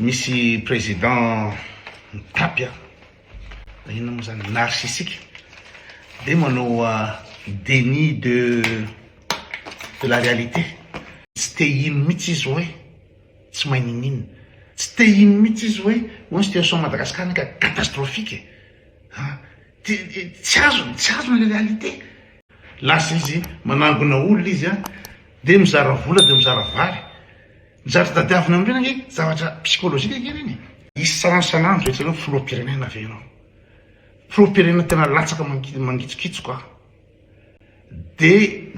Misy président mitapy a, inona moa zany, narcissique, de manao déni de de la réalité. Tsy te hino mihitsy izy hoe tsy mahay ninoninona. Tsy te hino mihitsy izy hoe hoe ny situation Madagascar anie ka catastrophique e. An, tsy azony, tsy azony le réalité. Lasa izy manangona olona izy an, de mizara vola de mizara vary. Ny zavatra tadiavina amin'ireny ange zavatra psychologique ange ireny e. Isan'andro isan'andro eto ireo filoham-pirenena ve ianao? Filoham-pirenena tena latsaka mangitsokitsoka aho. De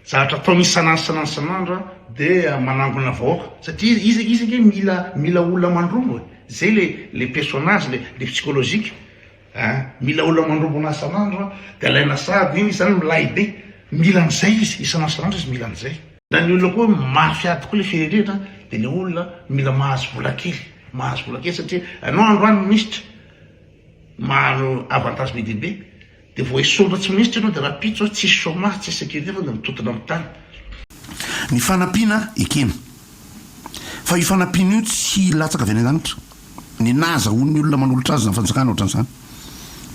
zavatra ataony isan'andro isan'andro isan'andro de manangona vahoaka satria izy izy ange mila mila olona mandrombo e. Zay le le personnage le le psychologique a. Mila olona mandrombo anazy isan'andro de alaina sary iny izy zany milay be. Mila an'izay izy isan'andro isan'andro izy mila an'izay. Na ny olona koa mafy ady koa le firenena de le olona mila mahazo vola kely, mahazo vola kely satria anao androany minisitra mahazo avantage be dia be de vao esorina tsy minisitra ianao de rahampitso tsisy chômage tsisy sécurité fa de mitontona amin'ny tany. Ny fanampiana ekena. Fa io fanampiana io tsy latsaka avy any an-danitra. Ny nahazahoan'ny olona manolotra azy na fanjakana ohatran'izany.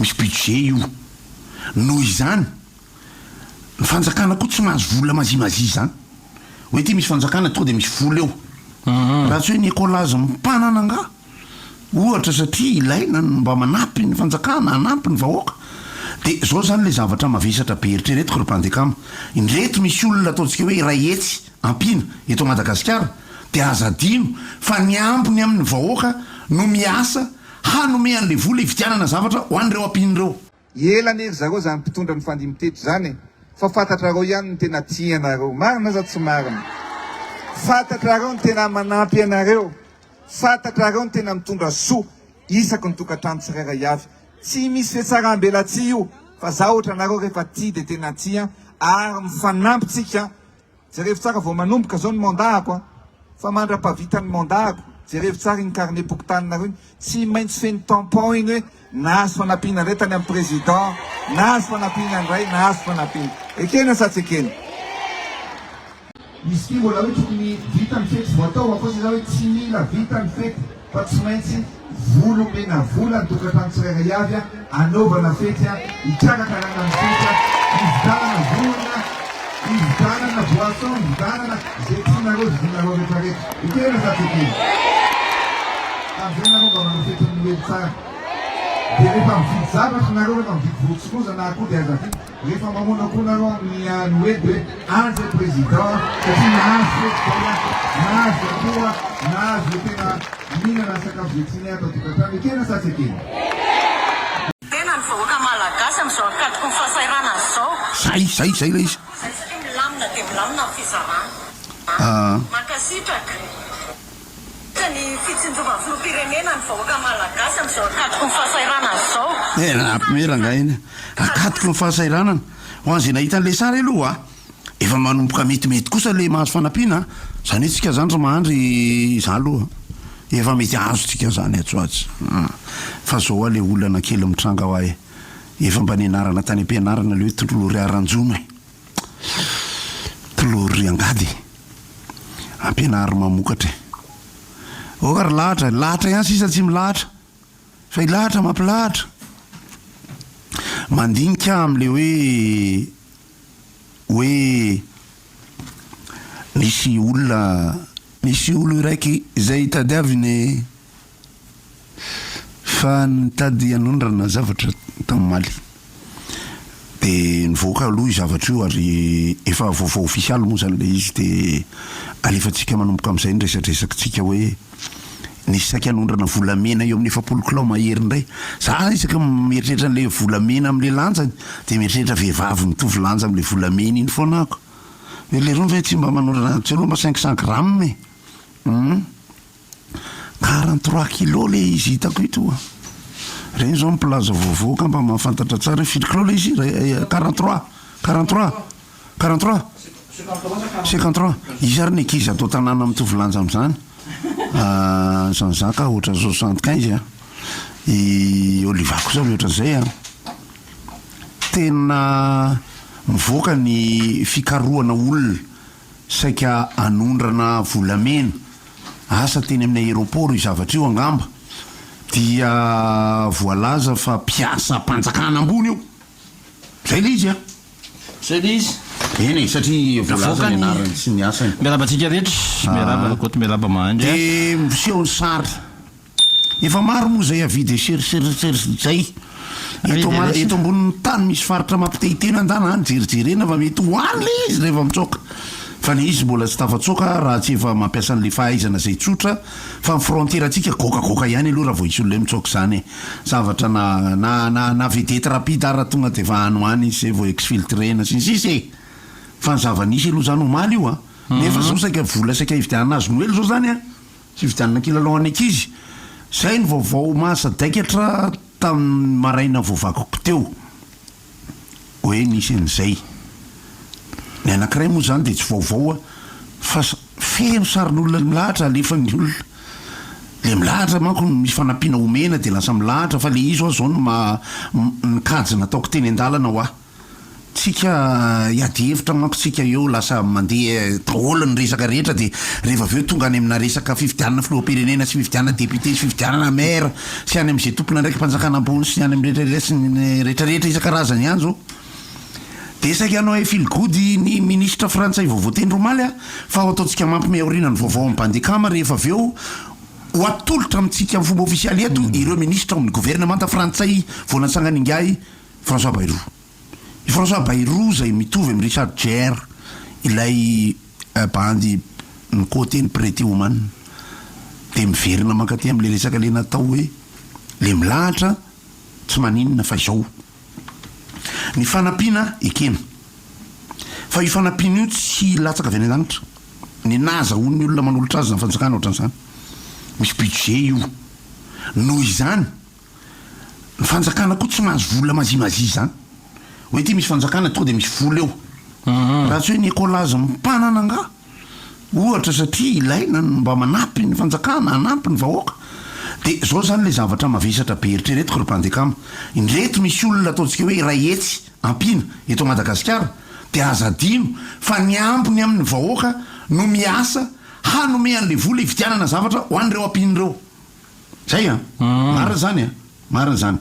Misy budget io. Noho izany, Ny fanjakana koa tsy mahazo vola mazimazia izany. Hoe ity misy fanjakana tonga dia misy vola eo. Raha tsy hoe ny écolage mpanana angaha ohatra satria ilaina ny mba manampy ny fanjakana, hanampy ny vahoaka. Dia izao izany ilay zavatra mavesatra be eritreretiko ry Mpandekama. Indreto misy olona ataontsika hoe 100 ampiana eto Madagasikara dia aza adino fa ny ambiny amin'ny vahoaka no miasa hanome an'ilay vola hividianana zavatra ho an'ireo ampiana ireo. Ela anie ry zareo zany mpitondra nifandimby teto zany e! Fa fantatrareo ihany ny tena tia anareo, marina sa tsy marina? Fantatrareo ny tena manampy anareo, fantatrareo ny tena mitondra soa isaky ny tokantrano tsirairay avy. Tsy misy fihatsaram-belatsihy io fa za ohatranareo rehefa tia dia tena tia ary mifanampy tsika. Jerevo tsara vao manomboka zao ny mandat-ako an! Fa mandra-pahavita ny mandat-ako, jerevo tsara iny carnet-pokotaninareo iny, tsy maintsy feno tampon iny hoe nahazo fanampiana indray tany amin'ny président, nahazo fanampiana indray, nahazo fanampiana. Ekena sa tsy ekena? Izy ity mbola hoe tokony vita ny fety vao atao, fa kosa za hoe tsy mila vita ny fety fa tsy maintsy vola omena vola ny tokantrano tsirairay avy anaovana fety hikarakarana ny fety hividanana vorona hividanana boisson hividanana izay tianareo vidianareo rehetra rehetra ekena sa tsy ekena? Amizay nareo mba manao fetin'ny noely tsara dia rehefa mividy zavatra nareo rehefa mividy vorontsiloza na akoho dia aza vidy Rehefa mamono akoho nareo amin'ny noely de hoe any zay président satria nahazo fety zay a, nahazo akoho a, nahazo le tena mihinana ny sakafo zay tiany ato an-tokantrano, ekena sa tsy ekena? Tena ny vahoaka malagasy amin'izao ankatoky ny fahasahiranana izao. Zay, zay, zay ilay izy. Zay satria milamina dia milamina ny fizarana. Mankasitraka. Misaotra ny fitsinjovan'ny filoham-pirenena ny vahoaka malagasy amin'izao ankatoky ny fahasahiranana izao. Tena nampime rangahy iny. Ankatoky ny fahasahiranana. Ho an'izay nahita an'ilay sary aloha a, efa manomboka metimety kosa ilay mahazo fanampiana a. Izany hoe tsika izany ry Mahandry izaho aloha efa mety azo tsika izany atsy ho atsy. Fa izao hoa ilay olana kely mitranga hoa e. Efa mba nianarana tany am-pianarana ilay hoe tolory aranjono e. Tolory angady e. Ampianaro mamokatra e. Aoka ry lahatra, lahatra ihany sisa tsy milahatra. Fa i lahatra mampilahatra. Mandinika amin'ilay hoe hoe misy olona misy olo iraiky izay tadiaviny e. Fa nitady hanondrana zavatra tamin'ny Mali. Dia nivoaka aloha io zavatra io ary efa vaovao ofisialy moa izany ilay izy dia alefantsika manomboka amin'izay ny resadresakitsika hoe nisy saika hanondrana volamena eo amin'ny 40 kilao mahery indray. Za isaky ny mieritreritra an'ilay volamena amin'ilay lanjany dia mieritreritra vehivavy mitovy lanja amin'ilay volamena iny foana aho. Hoe leroa ve tsy mba manondrana tsy aloha mba 500 grammes e. Hum. 43 kilos le izy hitako ito a! Reny zao mpilaza vaovao angamba mahafantatra tsara hoe firy kilao le izy? 43 43 43 53 Iza ary ny ankizy ato an-tanàna mitovy lanja amin'izany? Jean Jacques ohatra 75 a! I Oliva kosa mihoatra an'izay a! Tena mivoaka ny fikarohana olona saika hanondrana volamena. Asa teny amin'ny aéroport io zavatra io angamba. Dia voalaza fa mpiasam-panjakana ambony io. Zay le izy a! Zay le izy. Eny e, satria voalaza ny anarany sy ny asany. Miarahaba antsika rehetra, miarahaba Rakoto, miarahaba Mahandry a. Dia miseho ny sary. Efa maro moa izay avis de chercheurs izay. Eto eto ambonin'ny tany misy faritra mampitehitena andana any jerijerena fa mety ho any le izy rehefa mitsoaka. Fa le izy mbola tsy tafatsoaka raha tsy efa mampiasa an'le fahaizana izay tsotra fa ny frontière antsika goakagoaka ihany aloha raha vao hisy olona hoe mitsoaka izany e. Zavatra na na na na vedette rapide ara tonga dia efa any ho any izy zay vao exfiltrena sy ny sisa e! Fa ny zava-nisy aloha zany omaly io a! Nefa zao saika vola saika hividianana azy noely zao zany a! Sy hividianana kilalao an'ny ankizy. Zay ny vaovao mahasadaikatra tamin'ny maraina voavakiko teo. Hoe nisy an'izay. Ny anankiray moa izany dia tsy vaovao fa feno sarin'olona milahatra alefan'ny olona. Ilay milahatra manko no misy fanampiana omena dia lasa milahatra fa ilay izy hoa izao no maha ny kajy nataoko teny an-dalana hoa. Tsika hiady hevitra manko tsika eo lasa mandeha daholo ny resaka rehetra dia rehefa avy eo tonga any amina resaka fifidianana filoham-pirenena sy fifidianana député sy fifidianana maire sy any amin'izay tompon'andraiki-panjakana ambony sy ny any amin'ny rehetra rehetra sy ny rehetra rehetra isan-karazany ihany zao dia saika hanao feel good ny minisitra frantsay vaovao tendry omaly a fa ho ataontsika mampime aoriana ny vaovao amin'ny bandikama rehefa avy eo ho atolotra amintsika amin'ny fomba ofisialy eto ireo minisitra ao amin'ny governemanta frantsay vao natsangan'ingahy François Bayrou. I François Bayrou izay mitovy amin'i Richard Gere, ilay bandy ni-quoter ny Pretty Woman, dia miverina mankaty amin'ilay resaka ilay natao hoe ilay milahatra tsy maninona fa izao. Ny fanampiana ekena. Fa io fanampiana io tsy latsaka avy any an-danitra. Ny nahazahoan'ny olona manolotra azy na fanjakana ohatran'izany. Misy budget io. Noho izany, Ny fanjakana koa tsy mahazo vola mazimazia izany. Hoe ity misy fanjakana tonga dia misy vola eo. Raha tsy hoe ny écolage mpanana angaha ohatra satria ilaina ny mba manampy ny fanjakana, hanampy ny vahoaka. Dia izao izany ilay zavatra mavesatra be eritreretiko ry Mpandekama. Indreto misy olona ataontsika hoe 100 ampiana eto Madagasikara dia aza adino fa ny ambiny amin'ny vahoaka no miasa hanome an'ilay vola hividianana zavatra ho an'ireo ampiana ireo. Zay an! Marina zany an! Marina zany.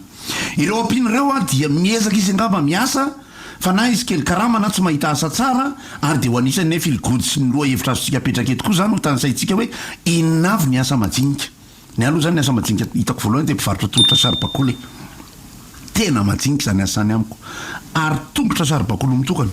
Ireo ampiana ireo an dia miezaka izy angamba miasa fa na izy kely karama na tsy mahita asa tsara ary dia ho anisan'ny feel good sy ny lohahevitra azontsika apetraka eto koa zany ho tanisaintsika hoe inona avy ny asa majinika. Ny ahy aloha zany ny asa majinika hitako voalohany dia mpivarotra tongotra saribakoly e! Tena majinika izany asa izany amiko. Ary tongotra saribakoly mitokana.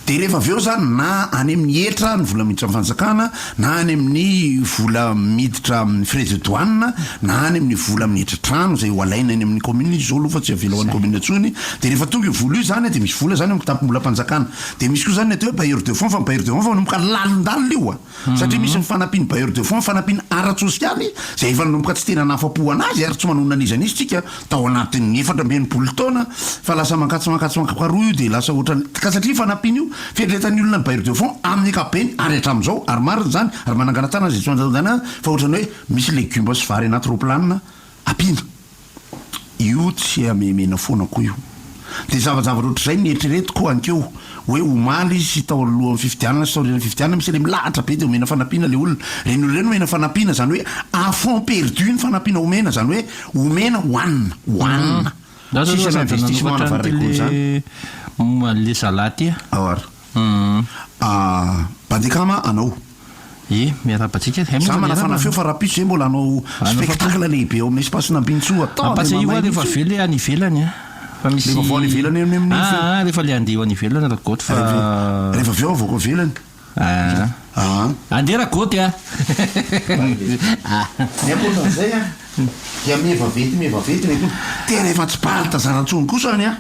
Dia rehefa avy eo izany na any amin'ny hetra ny vola miditra amin'ny fanjakana, na any amin'ny vola miditra amin'ny frais de douane, na any amin'ny vola amin'ny hetra trano izay ho alaina any amin'ny commune izy izao aloha fa tsy avela ho an'ny commune intsony. Dia rehefa tonga io vola io izany dia misy vola izany amin'ny kitapom-bolam-panjakana. Dia misy koa izany ny atao hoe bailleur de fonds fa ny bailleur de fonds efa manomboka lalindalina io a! Satria misy ny fanampian'ny bailleur de fonds, fanampiana ara-tsosialy izay efa nanomboka tsy tena nahafa-po an'azy ary tsy manonona an'iza n'iza isika tao anatin'ny 64 taona fa lasa mankatsy mankatsy mankaroa io dia lasa ohatran'ny ka satria fanampiana io fieritreretan'ny olona ny bailleur de fonds amin'ny ankapobeny ary hatramin'izao ary marina izany ary manangana tanana izay tsy manana fa ohatran'ny hoe misy legioma sy vary anaty roplanina ampiana. Io tsy amemena foana koa io. Dia zavajavatra ohatr'izay no eritreretiko ankeo hoe omaly sy tao alohan'ny fifidianana sy taorian'ny fifidianana misy ilay milahatra be dia omena fanampiana ilay olona. Ireny olona ireny omena fanampiana izany hoe à fond perdu ny fanampiana omena izany hoe omena hohanina, hohanina. Tsisy an'izany investissement na vary izany. Momba an'ilay zalahy ity a. Ao ary. Bandikama anao. Ie, miarahaba antsika. Hay moa Za fa manafana miarahaba. feo fa rahampitso zay mbola hanao spectacle lehibe ao amin'ny espace Nambinintsoa. Atao dia Ampatsiahivo mamay aho rehefa mihitsy. avy eo le any ivelany a. Fa misy Le vaovao any ivelany any amin'ny Ah, ah, rehefa le handeha ho any ivelany Ragoty fa Rehefa rehefa avy eo avoaka ivelany. Ah. Ah. Andeha Ragoty a. Ny ankoatran'izay an, dia miha-vaventy miha-vaventy ny akondro. Tena efa tsy Balthazar intsony kosa any an.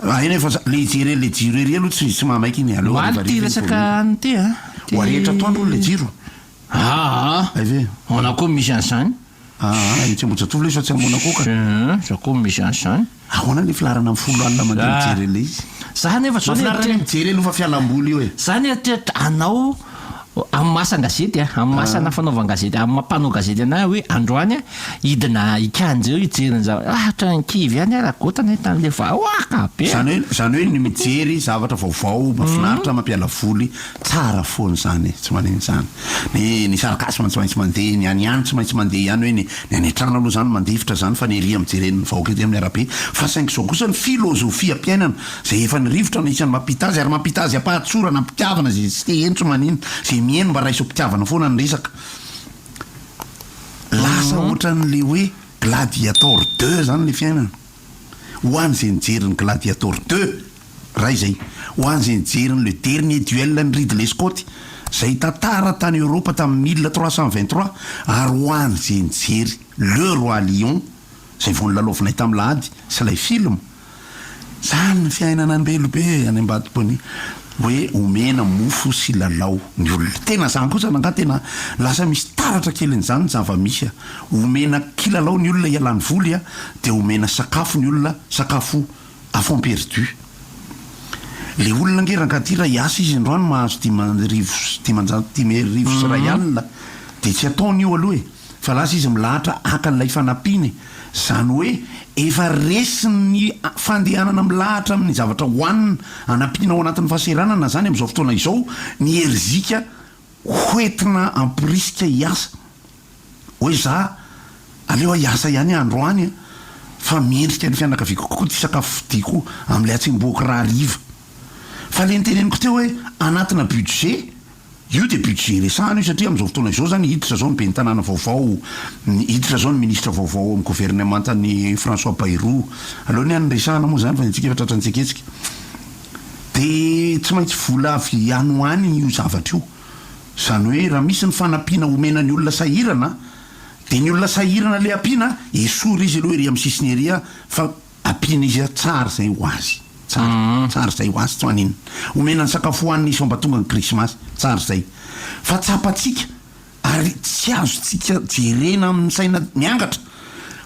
Raha eny efa le hijery an'le jiro ery aloha tsy tsy mahamaika iny aleo Omaly harivariva ty iny resaka vao any ty a. Ho arehitra atoandro hono le jiro. Aa. Hay ve? Ahoana koa misy an'izany? Aa, etsy Ambohijatovo le izy fa tsy any Monaco ka. Hum, za koa misy an'izany. Ahoana le filaharana amin'ny 10 alina mandeha mijery an'le izy? Za nefa zao Mahafinaritra anie mijery aloha fa fialamboly io e. Za nieritreritra anao. Amin'ny maha asan-gazety a, amin'ny maha asana fanaovan-gazety, amin'ny maha mpanao gazety anah hoe androany a, hidina hikajy eo hijery ny zava, ah ohatran'ny kivy ihany aho Ragoto nahita an'ilay vahoaka be a! Zany hoe, zany hoe ny mijery zavatra vaovao mahafinaritra mampiala voly tsara foana izany e, tsy manino izany. Ny ny sarcasme tsy maintsy mandeha, ny any ihany tsy maintsy mandeha ihany hoe ny ny any an-trano aloha izany mandefitra izany fa ny ery amin'ny jeren'ny vahoaka ety amin'ny arabe. Fa saingy izao kosa ny filozofiam-piainana izay efa ny rivotra no isan'ny mampita azy ary mampita azy am-pahatsorana, am-pitiavana izay tsy te heno tsy manino, izay miheno mba raiso am-pitiavana foana ny resaka. Lasa ohatran'le hoe Gladiator deux zany le fiainana. Ho an'izay nijery ny Gladiator deux, ray izay. Ho an'izay nijery ny Le Dernier Duel an'i Ridley Scott, izay tantara tany Eoropa tamin'ny 1323, ary ho an'izay nijery Le Roi Lion, izay vao nolalaovinay tamin'ny lahady, sy ilay film. Zany ny fiainana any Mbelobe any Ambatompony hoe omena mofo sy lalao ny olona. Tena zany kosa angaha tena lasa misy taratra kelin'izany ny zava-misy a. Omena kilalao ny olona hialany voly a, dia omena sakafo ny olona, sakafo à fond perdu. Le olona ange rangaha ty raha hiasa izy androany mahazo 15 500 alina dia tsy ataony io aloha e. Fa lasa izy milahatra haka an'ilay fanampiana e! Izany hoe efa resin'ny fandehanana milahatra amin'ny zavatra hohanina hanampiana ao anatin'ny fahasahiranana izany amin'izao fotoana izao ny herizika hoentina hamporisika hiasa. Hoe za aleo aho hiasa ihany androany fa mendrika ny fianakaviako kokoa ity sakafo vidiako amin'ilay hatsembohako rahariva. Fa ilay noteneniko teo hoe anatina budget Io dia budget resahana io satria amin'izao fotoana izao izany hiditra izao ny ben'ny tanàna vaovao, hiditra izao ny ministra vaovao ao amin'ny governemantan'i François Bayrou. Aleo ny an'ny resahana moa izany fa ny antsika efa tratran'ny tseketsika. Dia tsy maintsy vola avy any ho any io zavatra io. Izany hoe raha misy ny fanampiana omena ny olona sahirana dia ny olona sahirana ilay ampiana esory izy aloha ery amin'ny sisiny ery fa Ampiana izy a, tsara izay ho azy, tsara, tsara izay ho azy, tsy maninona. Omena ny sakafo hohanina izy fa mba tonga ny krismasy, tsara izay. Fa tsapantsika ary tsy azontsika jerena amin'ny saina miangatra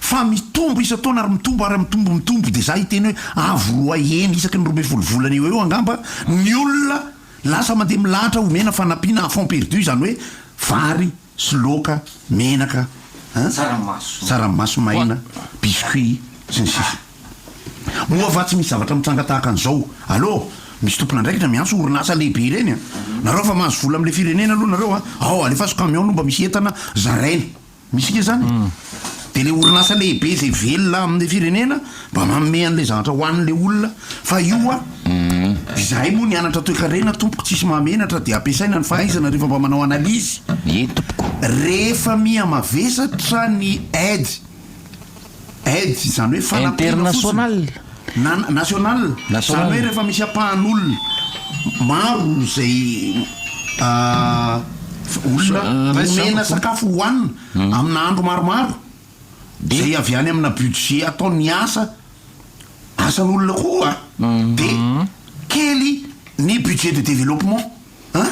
fa mitombo isan-taona ary mitombo ary mitombo mitombo dia za hiteny hoe avo roa heny isaky ny 12 volana eo eo angamba ny olona lasa mandeha milahatra omena fanampiana à fond perdu izany hoe vary sy laoka, menaka an, tsaramaso maina, biscuit, sy ny sisa Moa va tsy misy zavatra mitranga tahaka an'izao? Allo, misy tompon'andraikitra miantso orinasa lehibe ireny an! Nareo fa mahazo vola amin'ilay firenena aloha nareo an! Ao, alefaso camion aloha mba misy entana zaraina. Misy nge zany e! Dia ilay orinasa lehibe izay velona amin'ilay firenena mba manome an'ilay zavatra ho an'ilay olona fa io an! Izahay moa nianatra toekarena tompoko tsisy mahamenatra dia ampiasaina ny fahaizana rehefa mba manao analyse. Eny tompoko. Rehefa miha mavesatra ny aide, aide izany hoe fanampiana fotsiny. International. Na national. Izany hoe rehefa misy ampahan'olona maro izay olona omena sakafo hohanina amina andro maromaro izay avy any amina budget ataon'ny asa asan'olona koa dia kely ny budget de développement an,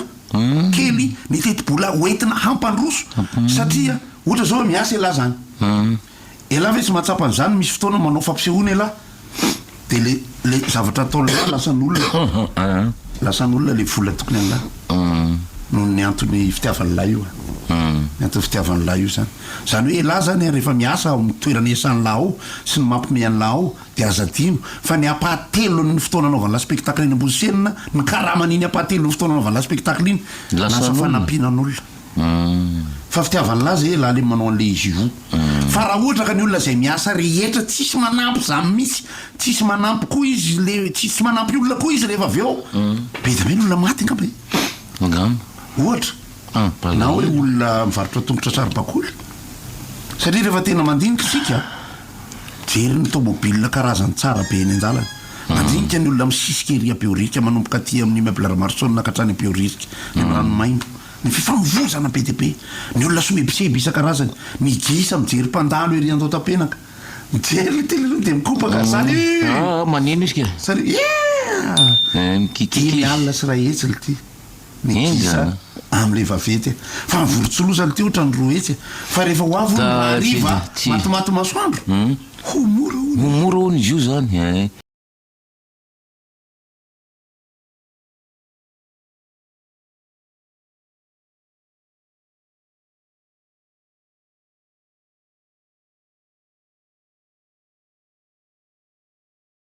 kely ny tetibola hoentina hampandroso satria ohatra izao hoe miasa elah zany, elah ve tsy mahatsapa an'izany misy fotoana manao fampisehoana elah dia le le zavatra ataon'lah lasan'olona lasan'olona le vola tokony an'lah noho ny antony fitiavan'lah io an, ny antony fitiavan'lah io zany, zany hoe elah zany an rehefa miasa ao amin'ny toerana iasan'lah ao sy ny mampime an'lah ao Dia aza adino fa ny ampahatelon'ny fotoana anaovan'lah spectacle eny ambony scène, ny karaman'iny ampahatelon'ny fotoana anaovan'lah spectacle iny, lasa fanampiana an'olona. Fa fitiavan'lah zay elah le manao an'le izy io. Fa raha ohatra ka ny olona zay miasa rehetra tsisy manampy zany mihitsy, tsisy manampy koa izy le, tsisy manampy olona koa izy rehefa avy eo, be dia be ny olona maty angamba e. Angamba. Ohatra. Na hoe olona mivarotra tongotra saribakoly. Satria rehefa tena mandinika isika, Jery ny tomobile karazany tsara be eny an-dalana. Mandinika ny olona misisika ery Behoririka manomboka aty amin'ny immeuble Ramarosaona ka hatrany Behoririka, ny amin'ny ranomaimbo, ny fifamoivozana be dia be, ny olona somebiseby isan-karazany, ny gisa mijery mpandalo ery Andohatapenaka, mijery ny tele dia mikopaka, salut! Ah, maneno izy ka. Salut! Yeah! Eh, mikikiky. 150 lty. Ny gisa amin'ilay vaventy e. Fa ny vorontsiloza ity ohatran'ny 200 e. Fa rehefa ho avy hono rahariva matimaty masoandro, ho mora hono. Ho mora hono izy io zany eh.